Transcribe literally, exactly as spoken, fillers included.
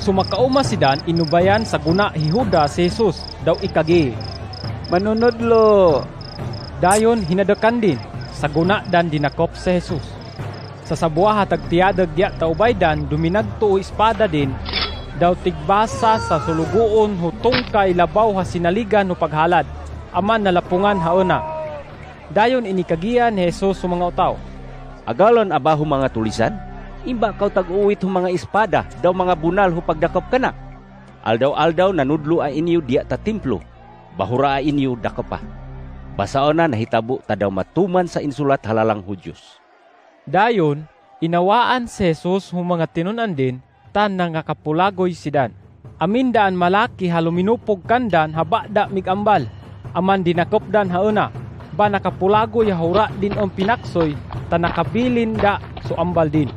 Sumaka'uma sidan inubayan sa guna' hi Huda si Jesus, daw ikagi. Manunudlu'. Dayun hinadakandin, sa guna'dan dinakop si Jesus. Sa sabuwa ha tagtiyadeg diya' taubaydan duminagtu' o ispadadin, daw tigbasa sa sulugu'un hu tungka ilabaw ha sinaligan hu paghalad, aman nalapungan ha ena. Dayun inikagiyan hi Jesus hu manga utaw. Agalon a ba hu manga tulisan? Imba' kaw tag-uwit hu manga ispada daw manga bunal hu pagdakop kana'. Aldaw-aldaw nanudlu' a iniyu diya' ta timplu, bahura a iniyu dakopa. Basaona nahitabu' ta daw matuman sa insulat ha lalang Hudiyus. Dayun, inawaan si Jesus hu manga tinunandin, ta nangakapulaguy sidan. Amin daan malaki ha luminupug kandan ha ba'da' mig-ambal, aman dinakopdan ha ena, ba nakapulaguy ha hura'din on pinaksuy, ta nakabilin da' su ambaldin.